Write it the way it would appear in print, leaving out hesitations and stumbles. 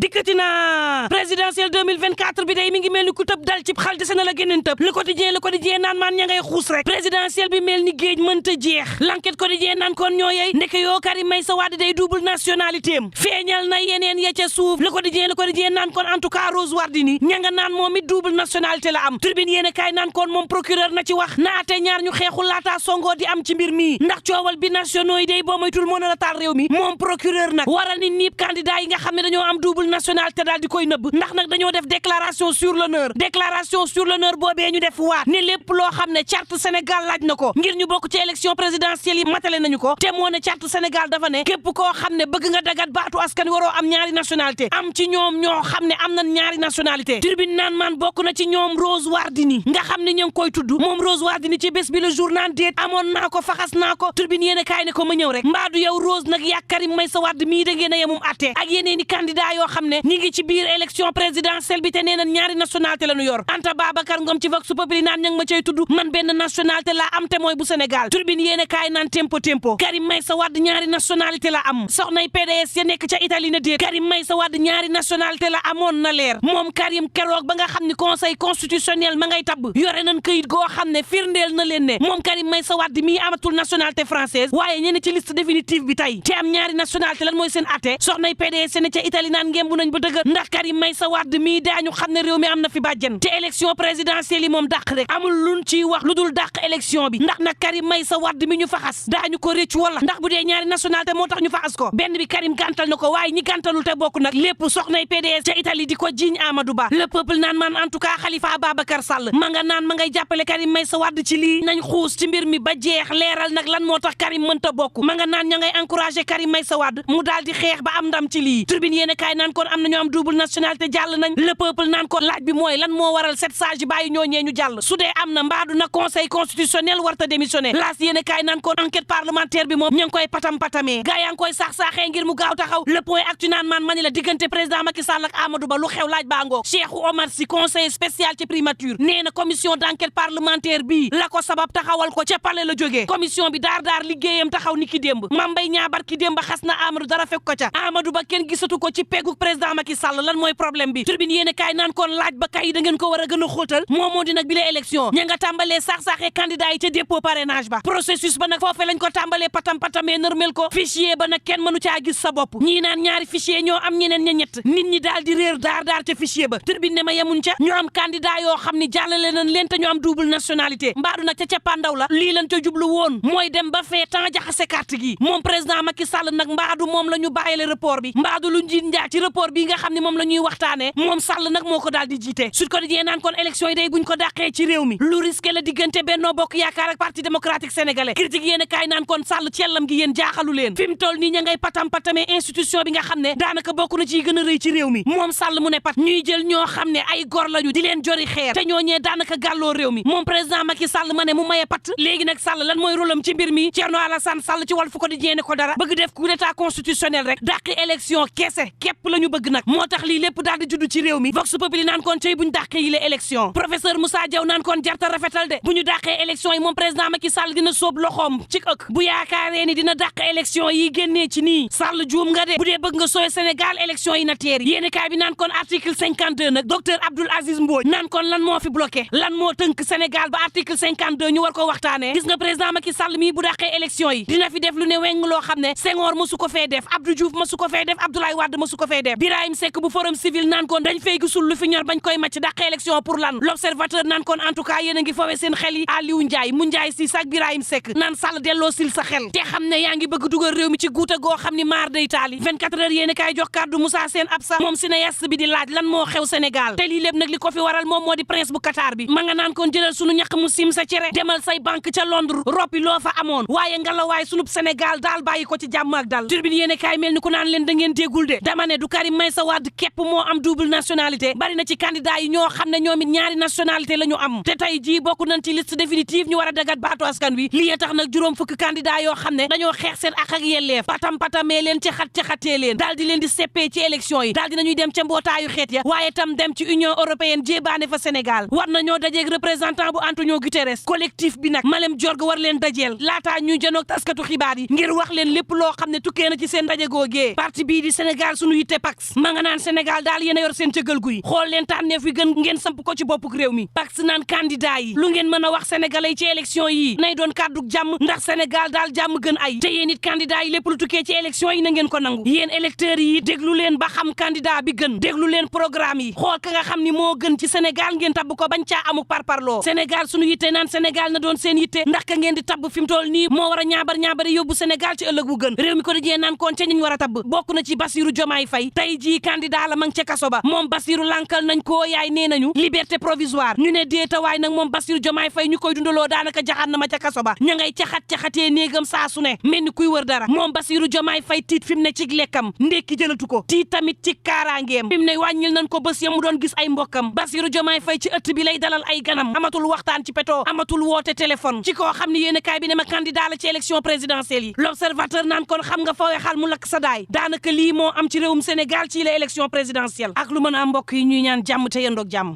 dikkati na présidentielle 2024 bi day mi ngi mel ni ku tëb dal ci xal dese na la génneen tëb le quotidien naan maan ña ngay xuus rek présidentielle bi mel ni géej mënta jeex l'enquête quotidien naan kon ñoo yey ndeke yoo Karim Meïssa Wade day double nationalité am feeñal na yeneen ya ca suuf le quotidien naan kon en tout cas Rose Wardini ña nga naan moom it double nationalité la am tribune yéene kaay naan kon moom procureur na ci wax naate ñaar ñu xeexul laataa songoo di am ci mbir mi ndax coowal bi nationaux yi day boo moytul moo na taal réew mi moom procureur nag waral ni niib candidat yi nga xam ne dañoo am double nationalité daal di koy nëbb ndax nag dañoo def déclaration sur l'honneur boobee ñu def waat ne lépp loo xam ne charte Sénégal laaj na ko ngir ñu bokk ci élection présidentielle yi matale nañu ko te moo ne charte Sénégal dafa ne képp koo xam ne bëgg nga dagat baatu askan waroo am ñaari nationalité am ci ñoom ñoo xam ne am nañ ñaari nationalité tribune naan man bokk na ci ñoom Rose Wardini nga xam ne ñu ngi koy tudd moom Rose Wardini ci bés bi le jour naan déet amoon naa ko faxas naa ko tribune yéen a kaay ne ko ma ñëw rek mbaadu yow Rose nag yaa Karim Meïssa Wade mii da ngeen a yemum atte ak yeneen i candidat yoo xam ne ñi ngi ci biir élection présidentielle bi te nee na ñaari nationalité la ñu yor Anta Babacar Ngom ci Vox Populi naan ña ngi ma cay tudd man benn nationalité la am te mooy bu Sénégal tribune yéen a kaay naan tempo Karim Meïssa Wade ñaari nationalité la am soxnay PDS ya nekk ca Italie na déet Karim Meïssa Wade ñaari nationalité la amoon na leer moom Karim keroog ba nga xam ne conseil constitutionnel ma ngay tabb yore nañ këyit goo xam ne firndeel na leen ne moom Karim Meïssa Wade mii amatul nationalité française waaye ñene ci liste définitive bi tey te am ñaari nationalité lan mooy seen atte soxnay PDS ne ca Italie naan ngembu nañ ba dëgg ndax Karim Meïssa Wade mii daañu xam ne réew mi am na fi bàjjen te élection présidentielle yi moom dàq rek amul luñ ciy wax lu dul dàq élection bi ndax nag Karim Meïssa Wade mi ñu faxas daañu ko rëcc wala ndax bu dee ñaari nationalité moo tax ñu faxas ko benn bi Karim gàntal na ko waaye ñi gàntalul te bokk nag lépp soxnay PDS ca Italie di ko jiiñ Amadou Ba le peuple naan man en tout cas Khalifa Ababacar Sall ma nga naan ma ngay jàppale Karim Meïssa Wade ci lii nañ xuus ci mbir mi ba jeex leeral nag lan moo tax Karim mënta bokk ma nga naan ña ngay encouragé Karim Meïssa Wade mu daal di xeex ba am ndam ci lii tribune yéen kaay naan kon am nañu am double nationalité jàll nañ le peuple naan kon laaj bi mooy lan moo waral sept sages yi bàyyi ñooñee ñu jàll su dee am na mbaadu na conseil constitutionnel warta démissionné laas yéen kaay naan kon enquête parlementaire bi moom ña ngi koy patam-patamee gaa yaa ngi koy saax-saaxee ngir mu gaaw taxaw le point actu naan man mani la diggante président Macky Sall ak Amadou Ba lu xew laaj baa ngoog Cheikh Omar Sy conseiller spécial ci primature nee na commission d'enquête parlementaire bii la ko sabab taxawal ko ca palais la jógee commission bi daar liggéeyam taxaw ni ki démb Mambay ñaabar ki démb xas na Amadou dara fekk ko ca Amadou Ba kenn gisatu ko ci peggu président Macky Sall lan mooy problème bi tribune yéen kaay naan kon laaj ba kay da ngeen ko war a gën a xóotal moo di nag bi la élection ña nga tàmbalee saax-saaxee candidat yi ca dépôt parrainage ba processus ba nag foofe lañ ko tàmbalee patam-patamee nërmel ko fichier ba nag kenn mënu caa gis sa bopp ñii naan ñaari fichier ñoo am ñeneen ña ñett nit ñi daal di réer daar ca fichier ba tribune ne ma yemuñ ca ñu am candidat yoo xam ni jàllale nañ leen te ñu am double nationalité mbaadu nag ca cappaandaw la lii lañ ca jublu woon mooy dem ba fee temps jaxase carte gi moom président Macky Sall nag mbaadu moom la ñu bàyyile report bi mbaadu lu njiit njaag ci report bi nga xam ne moom la ñuy waxtaanee moom Sall nag moo ko daal di jiite Sud Quotidien naan kon élection yi day buñ ko dàqee ci réew mi lu risqué la diggante Benno Bokk Yaakaar ak Parti démocratique sénégalais critique yéen kaay naan kon Sall cellam gi yéen jaaxalu leen fi mu toll nii ña ngay patam-patamee institution bi nga xam ne daanaka bokk na ci gën a rëy ci réew mi moom Sall mu ne pat ñuy jël ñoo xam ne ay gor lañu di leen jori xeer te ñooñee daanaka gàlloo réew mi moom président Macky Sall ma ne mu maye pat léegi nag Sall lan mooy rôlam ci mbir mi Thierno Alassane Sall ci Walf Quotidien ne ko dara bëgg def coup d'état constitutionnel rek dàqi élection kese képp la ñu bëgg nag moo tax lii lépp daal di judd ci réew mi Vox Populi naan kon cey buñ dàqee yi la élection professeur Moussa Diaw naan kon jarta rafetal de bu ñu dàqee élection yi moom président Macky Sall dina sóob loxoom ci ëkk bu yaakaaree ni dina dàq élection yi génnee ci nii Sall juum nga de bu dee bëgg nga sooy Sénégal élection yi na teer yéeni kaay bi naan kon article 52 nag docteur Abdoul Aziz Mbodj naan kon lan moo fi bloqué lan moo tënk Sénégal ba article 52 ñu war ko waxtaanee gis nga président Macky Sall mii bu dàqee élection yi dina fi def lu ne weng loo xam ne Senghor mësu ko fee def Abdou Diouf mësu ko fee def Abdoulaye Wade mësu ko fee def Birahim Seck bu forum civil naan kon dañ fay gisul lu fi ñor bañ koy màcc dàqee élection pour lan l'observateur naan kon en tout cas yéen a ngi fowee seen xel yi Aliou Ndiaye mu Ndiaye si sak Birahim Seck naan Sall delloo sil sa xel te xam ne yaa ngi bëgg dugal réew mi ci guuta goo xam ni maar day taali 24 heures yéen a kaay jox kàddu Moussa Sène Absa moom cinéaste bi di laaj lan moo xew Sénégal te lii lépp nag li ko fi waral moom moo di prince bu Qatar bi ma nga naan kon jëlal sunu ñaq mu sim sa cere demal say banque ca Londres roppi loo fa amoon waaye ngalawaay sunub Sénégal daal bàyyi ko ci jàmm ak dal turbine yéen a kaay mel ni ku naan leen da ngeen déggul de dama ne du Karim Meïssa Wade képp moo am double nationalité bari na ci candidat yi ñoo xam ne ñoom it ñaari nationalité la ñu am te tey jii bokk nañ ci liste définitive ñu war a dagat baatu askan wi lii tax nag juróom fukk candidat yoo xam ne dañoo xeex seen ak yelleef patam-patamee leen caxatee leen daal di leen di seppee ci élection yi daal dinañuy dem ca mbootaayu xeet ya waaye tam dem ci Union européenne jébaane fa Sénégal war nañoo dajeeg représentant bu Antonio Guterres collectif bi nag Malem Diorgue war leen dajeel laataa ñuy janoog taskatu xibaar yi ngir wax leen lépp loo xam ne tukkee na ci seen daje googee parti bii di Sénégal suñu yitte Pax ma nga naan Sénégal daal yéen a yor seen cëgal guy xool leen tànneef wi gën ngeen samp ko ci boppuk réew mi Pax naan candidat yi lu ngeen mën a wax sénégalais ci élection yi nay doon kàdduk jàmm ndax Sénégal daal jàmm gën ay te yéen it candidat yi lépp lu tukkee ci élection yi na ngeen ko nangu yéen électeurs yi déglu leen ba xam candidat bi gën déglu leen programme yi xool ka nga xam ni moo gën ci Sénégal ngeen tabb ko bañ caa amuk parparloo Sénégal suñu yitte naan Sénégal na doon seen yitte ndax ka ngeen di tabb fi mu toll nii moo war a ñaabar yóbbu Sénégal ci ëllëg wu gën réew mi ko dajee naan koon ca ñiñ war a tabb bokk na ci Bassirou Diomaye Faye tey jii candidat la mang ca kaso ba moom Bassirou lankal nañ ko yaay nee nañu liberté provisoire ñu ne déetawaay nag moom Bassirou Diomaye Faye ñu koy dundaloo daanaka jaxat na ma ca kaso ba ña ngay caxatee néegam saa su ne mel ni kuy wër dara moom Bassirou Diomaye Faye tiit fi mu ne ci lekkam ndekki jëlatu ko tiit tamit ci kaaraangeem fi mu ne wàññil nañ ko bés ya mu doon gis ay mbokkam Bassirou Diomaye Faye ci ëtt bi lay dalal ay ganam amatul waxtaan ci péto amatul woote téléphone ci koo xam ne yéen kaay bi ne ma candidat la ci élection présidentielle yi l'observateur naan kon xam nga fawee xal mu lakk sa daay daanaka lii moo am ci réewum Sénégal ci la élection présidentielle ak lu mën a mbokk yi ñuy ñaan jàmm te yendoog jàmm